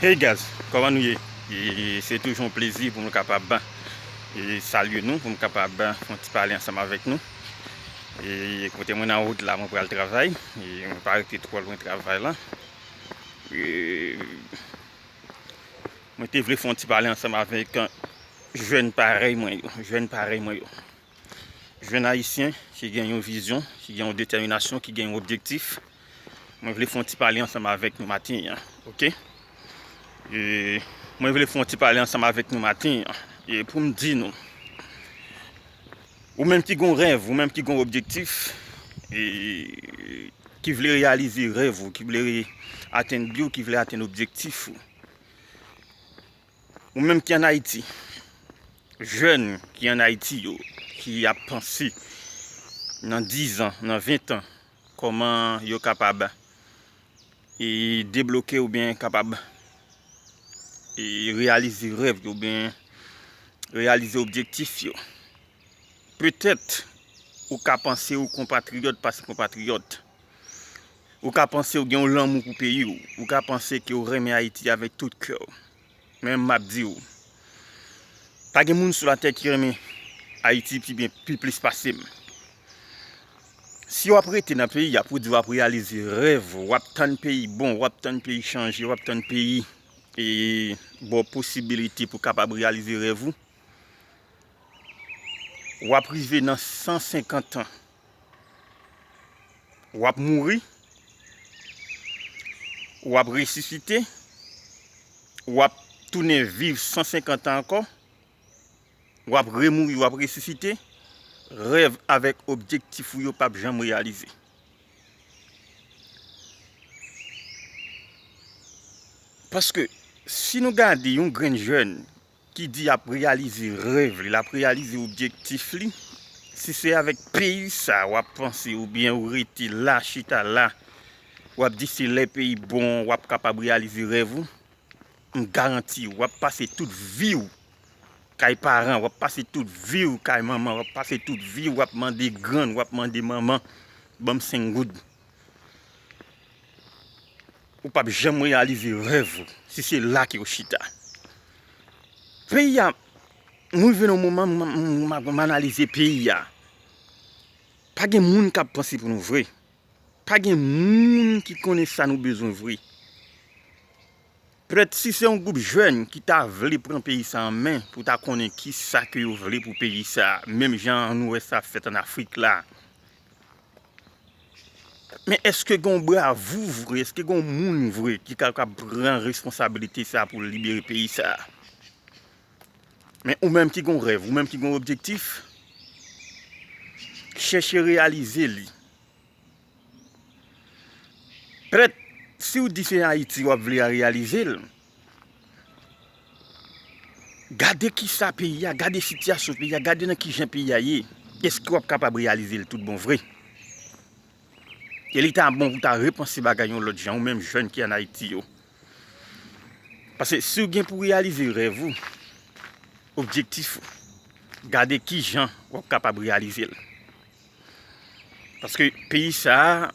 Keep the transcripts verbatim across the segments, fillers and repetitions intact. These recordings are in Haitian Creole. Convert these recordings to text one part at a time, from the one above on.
Hey guys, kòman nou ye? E se toujou yon plezi pou mwen kapab, e, salye nou, pou mwen kapab fè yon ti pale ansanm avèk nou. E kote mwen nan wout la, mwen pral travay. E mwen pa rete twò lwen travay la. E mwen te vle fè yon ti pale ansanm avèk, e, jèn parèy mwen yo, jèn parèy mwen yo. Jèn ayisyen ki gen yon vizyon, ki gen yon detèminasyon, ki gen yon objektif. Mwen vle fè yon ti pale ansanm avèk nou maten an, oke? E mwen vle fè yon ti pale ansanm avèk nou maten an. E pou m di nou, ou menm ki gon rèv, ou menm ki gon objektif, e ki vle reyalize rèv ou, ki vle re-, atenn bi w, ki vle atenn objektif ou. Ou menm ki ann Ayiti, jèn ki ann Ayiti yo, ki ap panse nan diz an, nan ven an, kòman yo kapab, e, debloke oubyen kapab, e, reyalize rèv yo oubyen reyalize objektif yo. Petèt, ou ka panse ou konpatriyòt pase konpatriyòt. Ou ka panse ou gen yon lanmou pou peyi w. Ou ka panse ke w renmen Ayiti avèk tout kè w. Men m ap di w, pa gen moun sou latè ki renmen Ayiti pi byen, pi plis pase m. Si w ap rete nan peyi a pou di w ap reyalize rèv ou, w ap tann peyi bon, w ap tann peyi chanje, w ap tann peyi, e, ba w posibilite pou w kapab reyalize rèv ou, w ap rive nan san senkant an. W ap mouri, w ap resisite, w ap tounen viv san senkant an ankò, w ap remouri, w ap resisite, rèv avèk objektif ou yo p ap janm reyalize. Paske, si nou gade yon grenn jèn ki di l ap reyalize rèv li, l ap reyalize objektif li, si se avèk peyi sa w ap panse oubyen ou rete la, chita la, w ap di se lè peyi bon, w ap kapab reyalize rèv ou, m garanti w, w ap pase tout vi w kay paran, w ap pase tout vi w kay manman, w ap pase tout vi w ap mande grann, w ap mande manman, ban m senk goud. Ou p ap janm reyalize rèv ou si se la ke w chita. Peyi a, nou rive nan yon moman, m, m, m, m analize peyi a. Pa gen moun k ap panse pou nou vre. Pa gen moun ki konnen sa nou bezwen vre. Petèt si se yon gwoup jèn ki ta vle pran peyi sa an men pou ta konnen ki sa ke yo vle pou peyi sa, menm jan nou wè sa fèt ann Afrik la. Men èske gen yon bravou vre, èske gen yon moun vre ki ka, ka pran responsabilite sa pou libere peyi sa? Men ou menm ki gen yon rèv, ou menm ki gen yon objektif, chèche reyalize li. Petèt, si w di se Ayiti w ap vle a reyalize l, gade kisa peyi a, gade sitiyasyon peyi a, gade nan ki jan peyi a ye. Èske w ap kapab reyalize l tout bon vre? E li ta bon pou w ta repanse bagay yon lòt jan, ou menm jèn ki ann Ayiti yo. Paske si w gen pou reyalize rèv ou, objektif ou, gade ki jan w ap kapab reyalize l. Paske peyi sa a,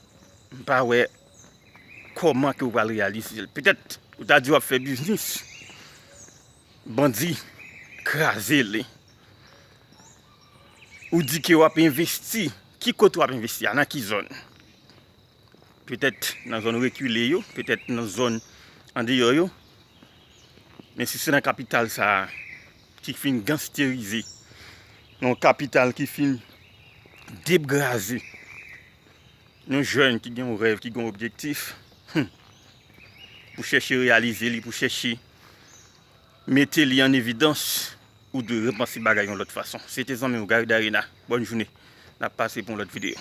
m pa wè kòman ke w pral reyalize l. Petèt, ou ta di w ap fè biznis, bandi kraze li. Ou di ke w ap envesti. Ki kote w ap envesti a? Nan ki zòn? Petèt nan zòn rekile yo, petèt nan zòn andeyò yo. Men si se nan kapital sa a, ki fin gangsterize, yon kapital ki fin degraze, yon jèn ki gen yon rèv, ki gen yon objektif, hmm, pou chèche reyalize li, pou chèche mete li an evidans, ou dwe repanse bagay yon lòt fason. Se te zanmi w Gary Darena. Bòn jounen. N ap pase pou yon lòt videyo.